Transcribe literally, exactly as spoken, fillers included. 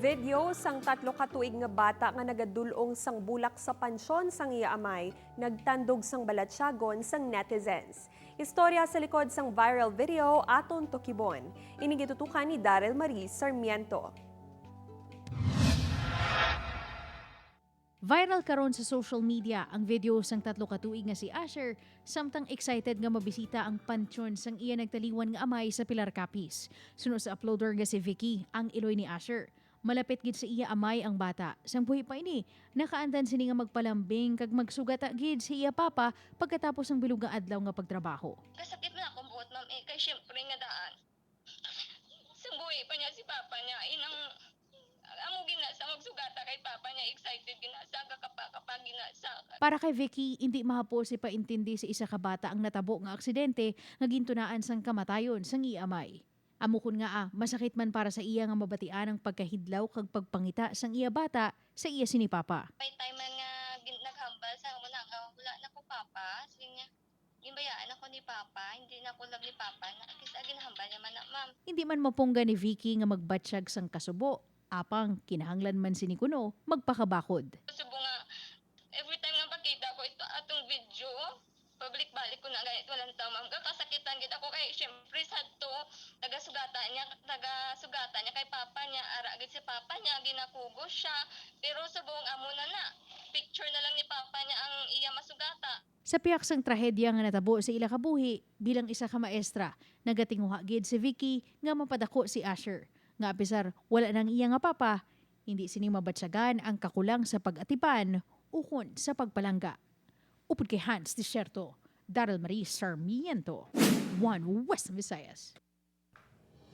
Video sang tatlo ka tuig nga bata nga nagadul-ong sang bulak sa pansyon sang iya amay nagtandog sang balatyagon sang netizens. Istorya sa likod sang viral video aton tukibon. Ini gitutukan ni Daryl Marie Sarmiento. Viral karon sa social media ang video sang tatlo ka tuig nga si Asher, samtang excited nga mabisita ang pansyon sang iya nagtaliwan nga amay sa Pilar Capiz. Suno sa uploader nga si Vicky, ang iloy ni Asher. Malapit gid sa iya amay ang bata. Sang buhi pa ini, nakaandan sini nga magpalambing kag magsugata gid sa iya papa pagkatapos sang bilog nga adlaw nga pagtrabaho. Kasakit man akong buot, ma'am, eh, kay syempre nga daan. Sang buhi pa niya si papa niya, inang amo gina sa magsugata kay papa niya, excited gina sa kakapa-kapa gina sa Para kay Vicky, indi mahapos ipaintindi sa isa ka bata ang natabo nga aksidente nga gintunaan sang kamatayon sang iya amay. Amo kon ngaa, masakit man para sa iya nga mabatian ang pagkahidlaw kag pagpangita sang iya bata sa iya sini papa. May time man nga gin- naghambal sa amo na nga wala na ko papa, sige niya. Ginbayaan ako ni papa, hindi na ko love ni papa na kis ginhambal niya man na, ma'am. Hindi man mapungga ni Vicky nga magbatyag sang kasubo, apang kinahanglan man sini kuno magpakabakod. Subo nga every time nga pagkita ko ito atong video, pabalik-balik ko na gani walang taw, ma'am. Kakasakitan gid ako kay syempre sadto nagasugata niya, nagasugata niya kay papa niya, ara gid si papa niya, ginakugo siya. Pero subong amo na na, picture na lang ni papa niya ang iya masugata. Sa pihak sang trahedya nga natabo sa ila kabuhi, bilang isa ka maestra, nagatinguha gid si Vicky nga mapadako si Asher, nga apisar wala na ang iya nga papa, hindi sini mabatyagan ang kakulang sa pag-atipan ukon sa pagpalangga. Upod kay Hans Desierto, Daryl Marie Sarmiento, One West Visayas.